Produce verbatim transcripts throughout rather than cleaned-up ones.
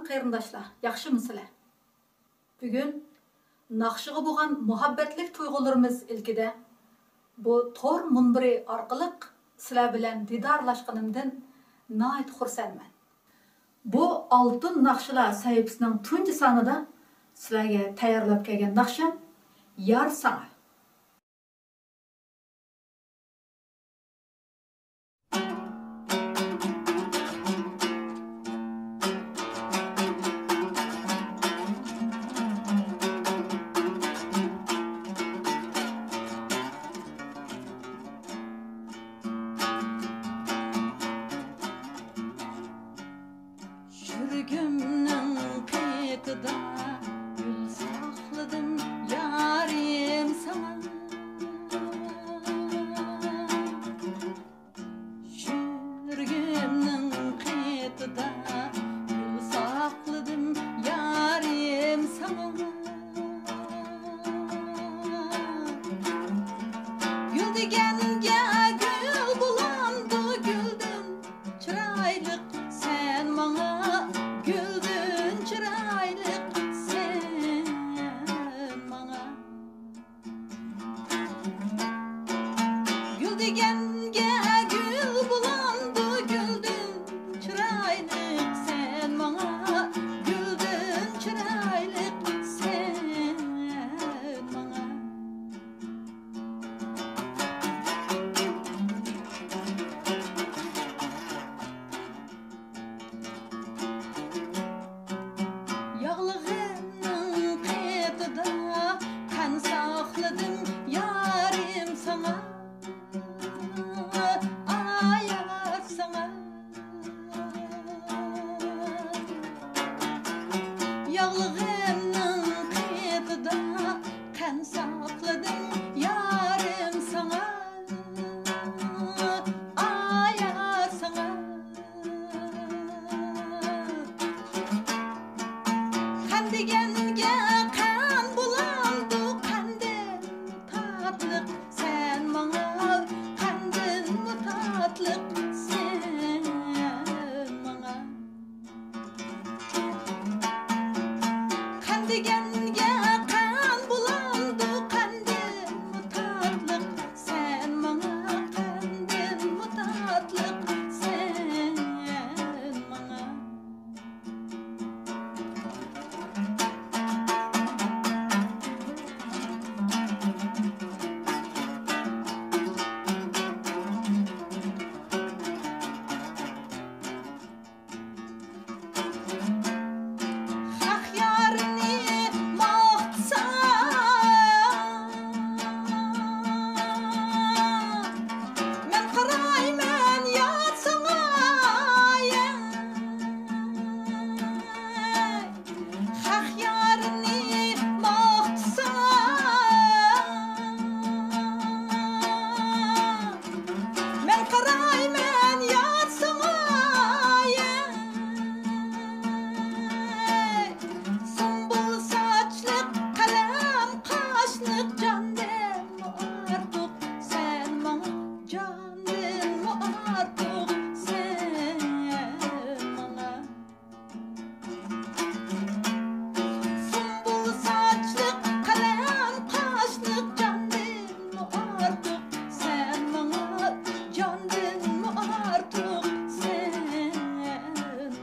قېرىنداشلار، ياخشىمۇسىلەر؟ بۈگۈن ناخشىغا بولغان مۇھەببەتلىك تۇيغۇلىرىمىز ئىلكىدە بۇ تور مۇنبىرى ئارقىلىق سىلەر بىلەن دىدارلاشقىنىمدىن ناھايىتى خۇرسەنمەن. بۇ ئالتۇن ناخشىلار سەھىپىسىنىڭ تۇنجى سانىدا سىلەرگە تەييارلاپ كەلگەن ناخشام يار ساڭا. يۈرىكىمنىڭ قېتىدا گۈل ساقلىدىم، يارىم، ساڭا. يۈرىكىمنىڭ قېتىدا گۈل ساقلىدىم، يارىم، ساڭا. گۈل دېگەنگە گۈل بولامدۇ، گۈلدىن چىرايلىق سەن ماڭا، گۈلدىن چىرايلىق سەن ماڭا. گۈل دېگەنگە گۈل بولامدۇ، گۈلدىن چىرايلىق سەن ماڭا، گۈلدىن چىرايلىق سەن ماڭا. ياغلىغىمنىڭ قېتىدا قەن ساقلىدىم، يارىم، ساڭا، ئاي يار، ساڭا. ياغلىغىمنىڭ قېتىدا قەن ساقلىدىم، يارىم، ساڭا، ئاي يار، ساڭا. قەن دېگەنگە قەن بولامدۇ، قەندىن تاتلىق سەن ماڭا، قەندىنمۇ تاتلىق سەن ماڭا. قەن دېگەنگە قەن بولامدۇ، قەندىنمۇ تاتلىق سەن ماڭا، قەندىنمۇ تاتلىق سەن ماڭا. خەق يارىنى ماختىسا، مەن قارايمەن يات ساڭا. خەق يارىنى ماختىسا، مەن قارايمەن يات ساڭا. سۇمبۇل ساچلىق، قەلەم قاشلىق، جاندىنمۇ ئارتۇق سەن ماڭا، جاندىنمۇ ئارتۇق سەن ماڭا. سۇمبۇل ساچلىق، قەلەم قاشلىق، جاندىنمۇ ئارتۇق سەن ماڭا، جاندىنمۇ ئارتۇق سەن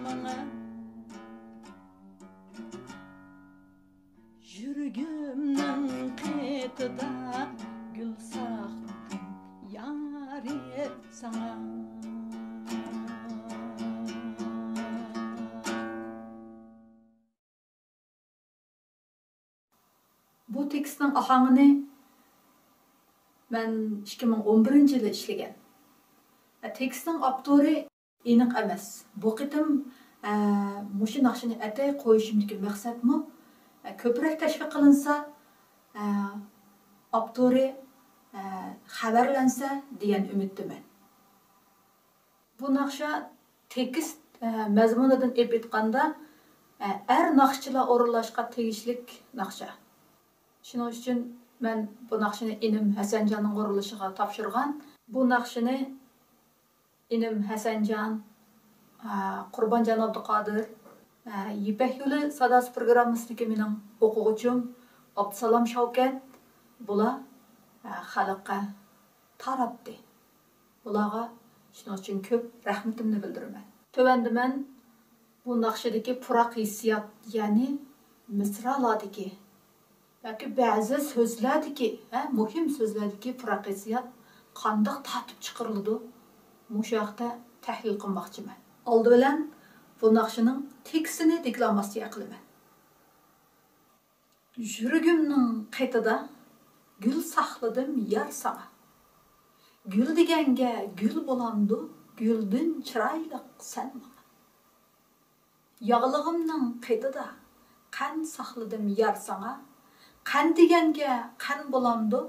ماڭا. يۈرىكىمنىڭ قېتىدا گۈل ساقلىدىم، يارىم، ساڭا. بۇ تېكىستنىڭ ئاھاڭىنى مەن ئىككى مىڭ ئون بىرىنچى يىلى ئىشلىگەن. تېكىستنىڭ ئاپتورى ئېنىق ئەمەس. بۇ قېتىم، ئە، مۇشۇ ناخشىنى ئەتەي قويۇشۇمدىكى مەقسەتمۇ، ئە، كۆپرەك تەشۋىق قىلىنسا، ئە، ئاپتورى، ئە، خەۋەرلەنسە دېگەن ئۈمىدتىمەن. بۇ ناخشا تېكىست، ئە، مەزمۇنىدىن ئېلىپ ئېيتقاندا، ئە، ئەر ناخشىچىلار ئورۇنلاشقا تېگىشلىك ناخشا. شۇنىڭ ئۈچۈن مەن بۇ ناخشىنى ئىنىم ھەسەنجاننىڭ ئورۇنلىشىغا تاپشۇرغان. بۇ ناخشىنى ئىنىم ھەسەنجان، ئا، قۇربانجان ئابدۇقادىر، ھە، يىپەك يولى ساداسى پروگراممىسىدىكى مېنىڭ ئوقۇغۇچىم ئابدۇسالام شەۋكەت بۇلار، ھە، خەلققە تاراتتى. بۇلارغا شۇنىڭ ئۈچۈن كۆپ رەھمىتىمنى بىلدۈرىمەن. تۆۋەندە مەن بۇ ناخشىدىكى پۇراق ھېسسىيات، يەنى مىسرالاردىكى ياكى بەزى سۆزلەردىكى، ھە، مۇھىم سۆزلەردىكى پۇراق ھېسسىيات قانداق تارتىپ چىقىرىلىدۇ؟ مۇشۇ ھەقتە تەھلىل قىلماقچىمەن. ئالدى بىلەن بۇ ناخشىنىڭ تېكىستىنى دېكلاماتسىيە قىلىمەن. يۈرىكىمنىڭ قېتىدا گۈل ساقلىدىم يار ساڭا. گۈل دېگەنگە گۈل بولامدۇ، گۈلدىن چىرايلىق سەن ماڭا. ياغلىقىمنىڭ قېتىدا قەنت ساقلىدىم يار ساڭا. قەنت دېگەنگە قەنت بولامدۇ،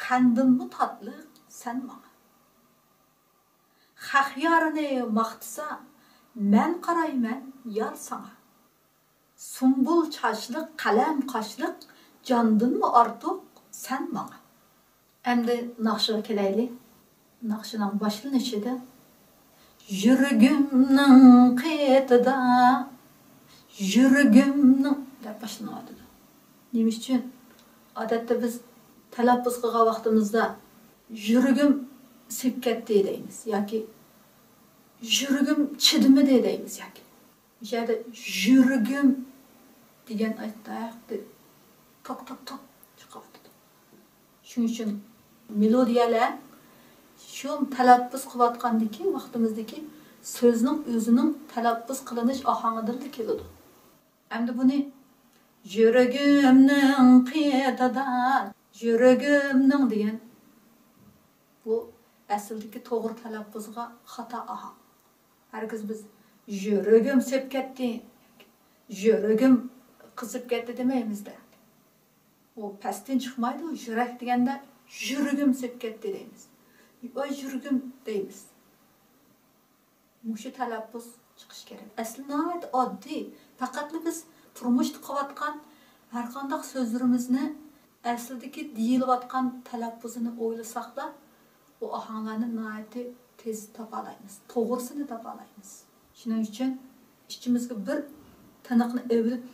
قەنتتىنمۇ تاتلىق سەن ماڭا. خەق يارىنى ماختىسا، مەن قارايمەن يار ساڭا. سۇمبۇل چاچلىق، قەلەم قاشلىق، جاندىنمۇ ئارتۇق سەن ماڭا. ئەمدى ناخشىغا كېلەيلى. ناخشىنىڭ باشلىنىشىدا يۈرىكىمنىڭ قېتىدا، يۈرىكىمنىڭ دەپ باشلىنىۋاتىدۇ. نېمە ئۈچۈن؟ ئادەتتە بىز تەلەپپۇز قىلغان ۋاقتىمىزدا يۈرىكىم سېپىپ كەتتى دەيمىز ياكى يۈرىكىم چىدىمىدى دەيمىز ياكى. مۇشۇ يەردە يۈرىكىم دېگەن ئايتتاق توك توك توك چىقىۋاتىدۇ. شۇنىڭ ئۈچۈن مېلودىيەلەر شۇ تەلەپپۇز قىلىۋاتقاندىكى ۋاقتىمىزدىكى سۆزنىڭ ئۆزىنىڭ تەلەپپۇز قىلىنىش ئاھاڭىدىنلا كېلىدۇ. ئەمدى بۇنى يۈرىكىمنىڭ قېتىدا، يۈرىكىمنىڭ دېگەن بۇ ئەسلىدىكى توغرا تەلەپپۇزغا خاتا ئاھاڭ. ھەرگىز بىز يۈرىكىم سېپىپ كەتتى، يۈرىكىم قىزىپ كەتتى دېمەيمىز-دە. ئۇ پەستىن چىقمايدۇ، يۈرەك دېگەندە يۈرىكىم سېپىپ كەتتى دەيمىز. ۋاي يۈرىكىم دەيمىز. مۇشۇ تەلەپپۇز چىقىشى كېرەك. ئەسلى ناھايىتى ئاددىي. پەقەتلا بىز تۇرمۇشتا قىلىۋاتقان ھەرقانداق سۆزلىرىمىزنى ئەسلىدىكى دېيىلىۋاتقان تەلەپپۇزىنى ئويلىساقلا، بۇ ئاھاڭلارنى ناھايىتى تېز تاپالايمىز، توغرىسىنى تاپالايمىز. شۇنىڭ ئۈچۈن ئىچىمىزگە بىر تىنىقنى ئېلىپ،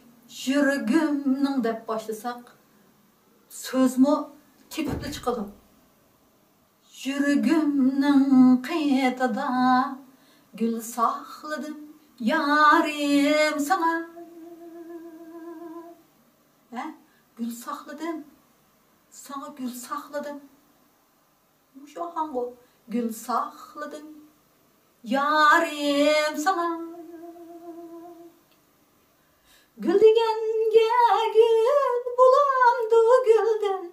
يۈرىكىمنىڭ دەپ باشلىساق، سۆزمۇ تېپىپلا چىقىدۇ. يۈرىكىمنىڭ قېتىدا گۈل ساقلىدىم، يارىم، ساڭا. ھە؟ گۈل ساقلىدىم. ساڭا گۈل ساقلىدىم. مۇشۇ ئاھاڭغۇ. گۈل ساقلىدىم، يارىم، ساڭا. گۈل دېگەنگە گۈل بولامدۇ گۈلدىن؟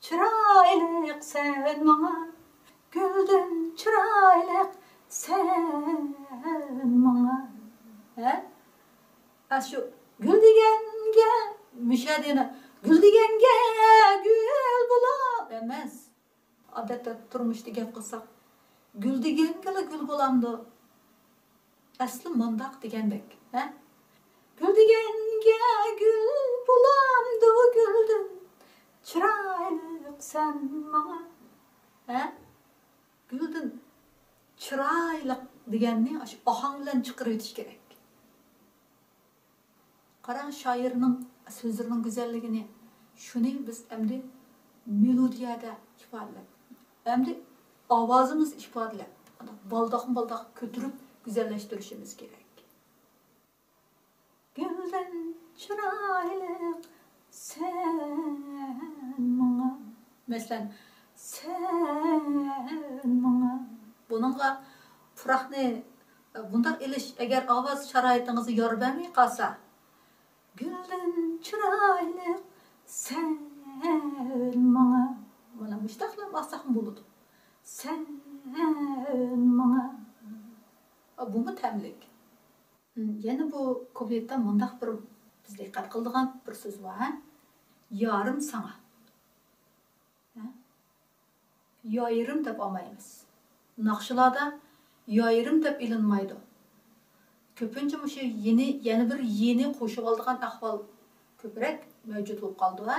چىرايلىق سەن ماڭا، گۈلدىن چىرايلىق سەن ماڭا. ھە؟ ئاشۇ گۈل دېگەنگە، مۇشۇ يەردە يەنە گۈل دېگەنگە گۈل بولۇپ ئەمەس. ئادەتتە تۇرمۇشتا گەپ قىلساق، گۈل دېگەنگىلا گۈل بولامدۇ؟ ئەسلى مۇنداق دېگەندەك، ھە؟ گۈل دېگەنگە گۈل بولامدۇ گۈلدىن؟ چىرايلىق سەن ماڭا، ھە؟ گۈلدىن چىرايلىق دېگەننى ئاشۇ ئاھاڭ بىلەن چىقىرىۋېتىش كېرەك. قاراڭ، شائىرنىڭ سۆزلىرىنىڭ گۈزەللىكىنى. شۇنى بىز ئەمدى مېلودىيەدە ئىپادىلەپ، ئەمدى ئاۋازىمىز ئىپادىلەپ، بالداقمۇ بالداق كۆتۈرۈپ گۈزەللەشتۈرۈشىمىز كېرەك. گۈلدىن چىرايلىق سەن ماڭا. مەسىلەن، سەن ماڭا. بۇنىڭغا پۇراقنى بۇنداق ئېلىش، ئەگەر ئاۋاز شارائىتىڭىزغا يار بەرمەي قالسا، گۈلدىن چىرايلىق سەن ماڭا. مانا مۇشۇنداقلا ئالساقمۇ بولىدۇ. سەن ماڭا. بۇمۇ تەملىك. يەنە بۇ كۇپلېتتا مۇنداق بىر بىز دىققەت قىلىدىغان بىر سۆز بار، ھە؟ يارىم ساڭا. ھە؟ يايرىم دەپ ئالمايمىز. ناخشىلاردا يايرىم دەپ ئېلىنمايدۇ. كۆپىنچە مۇشۇ يىنى، يەنە بىر يىنى قوشۇۋالىدىغان ئەھۋال كۆپرەك مەۋجۇت بولۇپ قالىدۇ، ھە؟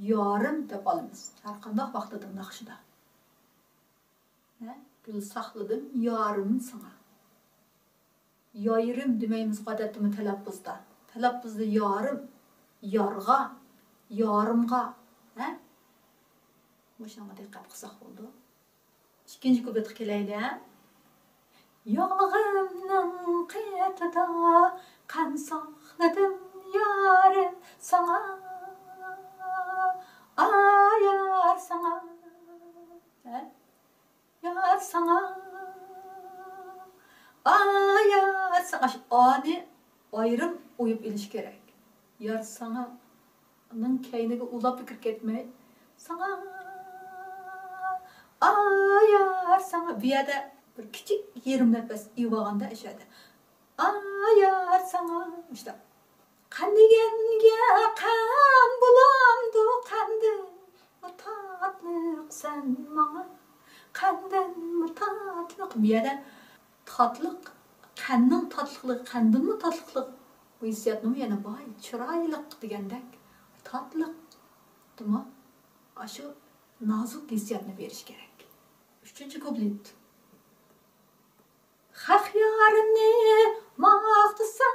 يارىم دەپ ئالىمىز ھەرقانداق ۋاقتىدا ناخشىدا. ھە؟ گۈل ساقلىدىم يارىم ساڭا. يايرىم دېمەيمىزغۇ ئادەتتىمۇ تەلەپپۇزدا. تەلەپپۇزدا يارىم، يارغا، يارىمغا. ھە؟ مۇشۇنىڭغا دىققەت قىلساق بولىدۇ. ئىككىنچى كۇپلېتقا كېلەيلى. ياغلىغىمنىڭ قېتىدا قان ساقلىدىم يارىم ساڭا، ئا يار ساڭا. ھە؟ يار ساڭا، ئا يار ساڭا. شۇ ئانى ئايرىم ئويۇپ ئېلىش كېرەك. يار ساڭا نىڭ كەينىگە ئۇلاپلا كىرىپ كەتمەي، ساڭا، ئا يار ساڭا. بۇ يەردە بىر كىچىك يېرىم نەپەس ئېلىۋالغاندا ئاشۇ يەردە، ئا يار ساڭا. مۇشۇنداق. قان دېگەنگە قان بولامدۇ قاندىن تاتلىق سەن ماڭا، قاندىنمۇ تاتلىق. بۇ يەردە تاتلىق، قەننىڭ تاتلىقلىقى، قەندىنمۇ تاتلىقلىق بۇ ھېسسىياتنىمۇ يەنە باي، چىرايلىق دېگەندەك تاتلىق دېمۇ ئاشۇ نازۇك ھېسسىياتنى بېرىش كېرەك. ئۈچىنچى كۇپلېت. خەق يارىنى ماختىسا.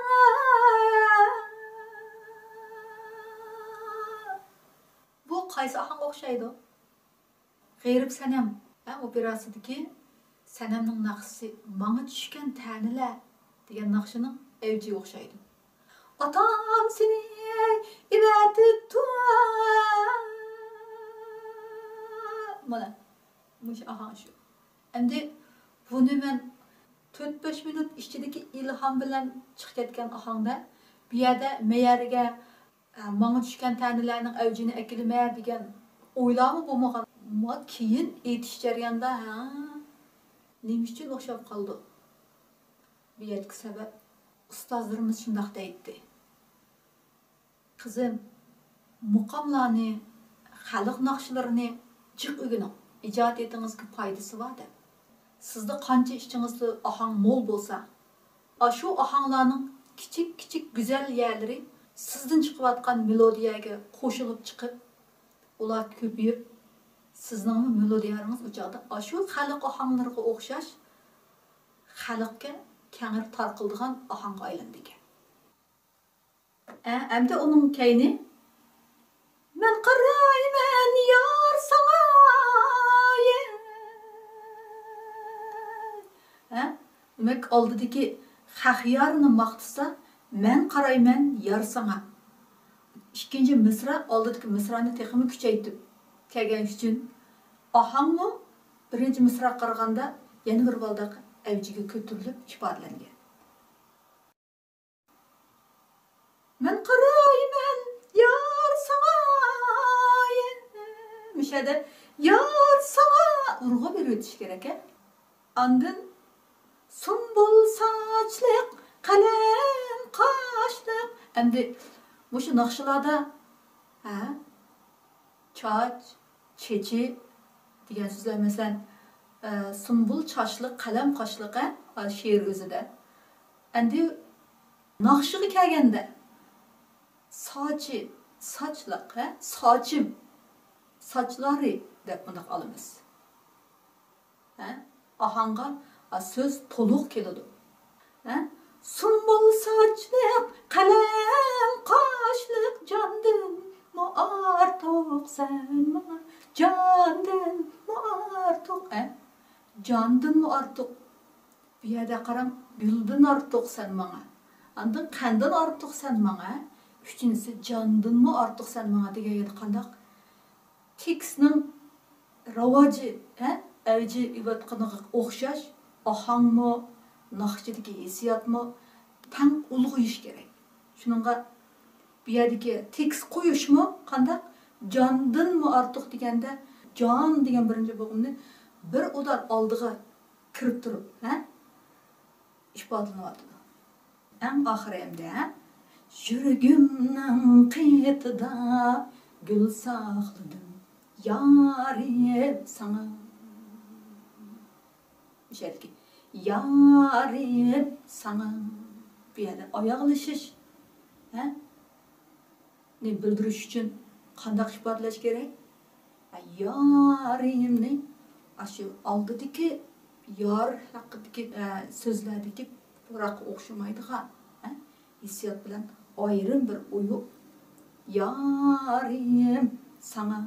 بۇ قايسى ئاھاڭغا ئوخشايدۇ؟ غېرىب سەنەم، ھە، ئوپېراسىدىكى سەنەمنىڭ ناخشىسى، ماڭا چۈشكەن تەنىلەر دېگەن ناخشىنىڭ ئەۋجىگە ئوخشايدۇ. ئاتام سېنى ئېۋەتىپتۇ. مانا، مۇشۇ ئاھاڭ شۇ. ئەمدى بۇنى مەن تۆت-بەش مىنۇت ئىچىدىكى ئىلھام بىلەن چىقىپ كەتكەن ئاھاڭدا، بۇ يەردە مەيەرگە، ئە، ماڭا چۈشكەن تەنىلەرنىڭ ئەۋجىنى ئەكېلىمەن دېگەن ئويلارمۇ بولمىغان. ما كېيىن ئېيتىش جەريانىدا، ھە، نېمە ئۈچۈن ئوخشاپ قالىدۇ؟ بۇ يەردىكى سەۋەب، ئۇستازلىرىمىز شۇنداق دەيتتى. قىزىم، مۇقاملارنى، خەلق ناخشىلىرىنى جىق ئۆگىنىڭ. ئىجادىيىتىڭىزگە پايدىسى بار دەپ. سىزدە قانچە ئىچىڭىزدە ئاھاڭ مول بولسا، ئاشۇ ئاھاڭلارنىڭ كىچىك-كىچىك گۈزەل يەرلىرى سىزدىن چىقىۋاتقان مېلودىيەگە قوشۇلۇپ چىقىپ، ئۇلار كۆپىيىپ، سىزنىڭمۇ مېلودىيەلىرىڭىز ئۇ چاغدا ئاشۇ خەلق ئاھاڭلىرىغا ئوخشاش خەلقكە كەڭرى تارقىلىدىغان ئاھاڭغا ئايلىنىدىكەن. ئە، ئەمدى ئۇنىڭ كەينى، مەن قارايمەن يار ساڭا، يە. ھە؟ دېمەك، ئالدىدىكى خەق يارىنى ماختىسا، مەن قارايمەن يار ساڭا. ئىككىنچى مىسرا ئالدىدىكى مىسرانى تېخىمۇ كۈچەيتىپ كەلگەن ئۈچۈن، ئاھاڭمۇ بىرىنچى مىسراغا قارىغاندا يەنە بىر بالداق ئەۋجىگە كۆتۈرۈلۈپ ئىپادىلەنگەن. مەن قارايمەن يار ساڭا، مۇشۇ يەردە يار ساڭا ئۇرغۇ بېرىۋېتىش كېرەك، ھە؟ ئاندىن سۇمبۇل ساچلىق، قەلەم قاشلىق. ئەمدى مۇشۇ ناخشىلاردا، ھە، چاچ، چېچى دېگەن سۆزلەر، مەسىلەن، ئە، سۇمبۇل چاچلىق، قەلەم قاشلىق، ھە، شېئىر ئۆزىدە. ئەمدى ناخشىغا كەلگەندە، ساچى، ساچلىق، ھە، ساچىم، ساچلارى دەپ مۇنداق ئالىمىز. ھە؟ ئاھاڭغا، ئا، سۆز تولۇق كېلىدۇ. ھە؟ سۇمبۇل ساچلىق، قەلەم قاشلىق، جاندىنمۇ ئارتۇق سەن ماڭا، جاندىنمۇ ئارتۇق، ھە؟ جاندىنمۇ ئارتۇق. بۇ يەردە قاراڭ، گۈلدىن ئارتۇق سەن ماڭا. ئاندىن قەندىن ئارتۇق سەن ماڭا. ئۈچىنچىسى، جاندىنمۇ ئارتۇق سەن ماڭا دېگەن يەردە قانداق؟ تېكىستنىڭ راۋاجى، ھە، ئەۋجى ئېلىۋاتقىنىغا ئوخشاش ئاھاڭمۇ، ناخشىدىكى ھېسسىياتمۇ تەڭ ئۇلغىيىش كېرەك. شۇنىڭغا بۇ يەردىكى تېكىست قويۇشمۇ قانداق؟ جاندىنمۇ ئارتۇق دېگەندە، جان دېگەن بىرىنچى بوغۇمنى بىر ئۇدار ئالدىغا كىرىپ تۇرۇپ، ھە؟ ئىپادىلىنىۋاتىدۇ. ئەڭ ئاخىرى ئەمدى، ھە؟ يۈرىكىمنىڭ قېتىدا گۈل ساقلىدىم، يارىم ساڭا. مۇشۇ يەردىكى يارىم ساڭا. بۇ يەردە ئاياغلىشىش، ھە؟ نى بىلدۈرۈش ئۈچۈن قانداق ئىپادىلەش كېرەك؟ يارىمنى ئاشۇ ئالدىدىكى يار ھەققىدىكى، ئە، سۆزلەردىكى بۇراققا ئوخشىمايدىغان، ھە؟ ھېسسىيات بىلەن ئايرىم بىر ئويۇق، يارىم، ساڭا،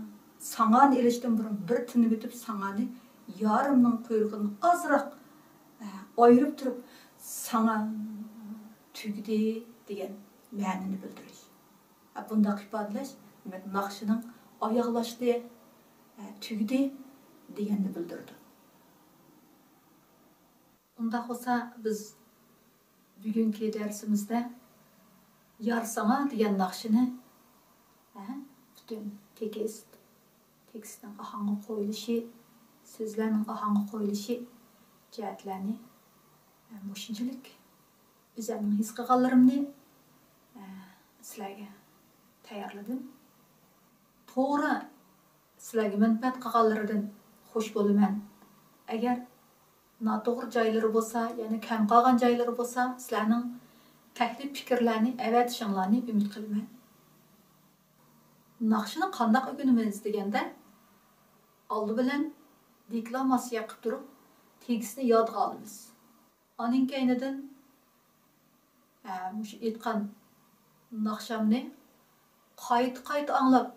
ساڭانى ئېلىشتىن بۇرۇن بىر تىنىۋېتىپ، ساڭانى يارىمنىڭ قۇيرۇقىدىن ئازراق، ھە، ئايرىپ تۇرۇپ، ساڭا تۈگىدى دېگەن مەنىنى بىلدۈرۈش. ھە، بۇنداق ئىپادىلەش، دېمەك، ناخشىنىڭ ئاياغلاشتى، ھە، تۈگىدى دېگەننى بىلدۈرىدۇ. ئۇنداق بولسا، بىز بۈگۈنكى دەرسىمىزدە يار ساڭا دېگەن ناخشىنى، ھە، پۈتۈن تېكىست، تېكىستنىڭ ئاھاڭغا قويۇلۇشى، سۆزلەرنىڭ ئاھاڭغا قويۇلۇشى جەھەتلەرنى، ھە، مۇشۇنچىلىك ئۆزۈمنىڭ ھېس قىلغانلىرىمنى، ھە، سىلەرگە تەييارلىدىم. توغرا سىلەرگە مەنپەئەت قىلغانلىرىدىن خوش بولىمەن. ئەگەر ناتوغرا جايلىرى بولسا، يەنى كەم قالغان جايلىرى بولسا، سىلەرنىڭ تەكلىپ پىكىرلەرنى ئەۋەتىشىڭلارنى ئۈمىد قىلىمەن. ناخشىنى قانداق ئۆگىنىمىز دېگەندە، ئالدى بىلەن دېكلاماتسىيە قىلىپ تۇرۇپ، تېكىستنى يادقا ئالىمىز. ئانىڭ كەينىدىن، ئە، مۇشۇ ئېيتقان ناخشامنى قايتا-قايتا ئاڭلاپ،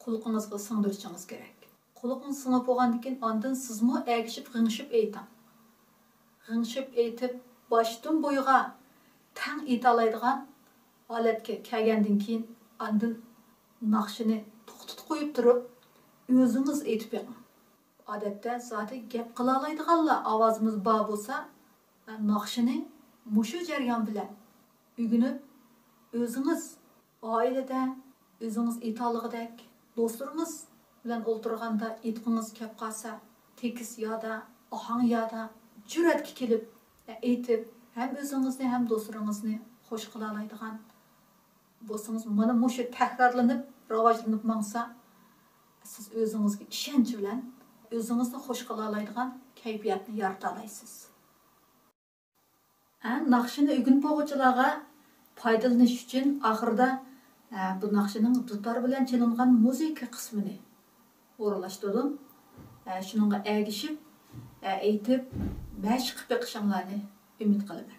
قۇلىقىڭىزغا سىڭدۈرۈشىڭىز كېرەك. قۇلىقىڭىز سىڭىپ بولغاندىن كېيىن، ئاندىن سىزمۇ ئەگىشىپ، غىڭشىپ ئېيتىڭ. غىڭشىپ ئېيتىپ، باشتىن بويىغا تەڭ ئېيتالايدىغان ھالەتكە كەلگەندىن كېيىن، ئاندىن ناخشىنى توختىتىپ قويۇپ تۇرۇپ، ئۆزىڭىز ئېيتىپ بېقىڭ. ئادەتتە زادى گەپ قىلالايدىغانلا ئاۋازىمىز بار بولسا، ناخشىنى مۇشۇ جەريان بىلەن ئۆگىنىپ، ئۆزىڭىز ئائىلىدە ئۆزىڭىز ئېيتالىغۇدەك، دوستلىرىڭىز بىلەن ئولتۇرغاندا ئېيتقىڭىز كەپ قالسا، تېكىست يادا، ئاھاڭ يادا جۈرئەتكە كېلىپ ئېيتىپ، ھەم ئۆزىڭىزنى، ھەم دوستلىرىڭىزنى خوش قىلالايدىغان بولسىڭىز، مانا مۇشۇ تەكرارلىنىپ، راۋاجلىنىپ ماڭسا، سىز ئۆزىڭىزگە ئىشەنچ بىلەن ئۆزىڭىزنى خوش قىلالايدىغان كەيپىياتنى يارىتالايسىز. ھە، ناخشىنى ئۆگىنىپ بولغۇچىلارغا پايدىلىنىش ئۈچۈن ئاخىرىدا، ھە، بۇ ناخشىنىڭ دۇتار بىلەن چېلىنغان مۇزىكا قىسمىنى ئورۇنلاشتۇردۇم. ھە، شۇنىڭغا ئەگىشىپ، ھە، ئېيتىپ، مەشىق قىلىپ بېقىشىڭلارنى ئۈمىد قىلىمەن.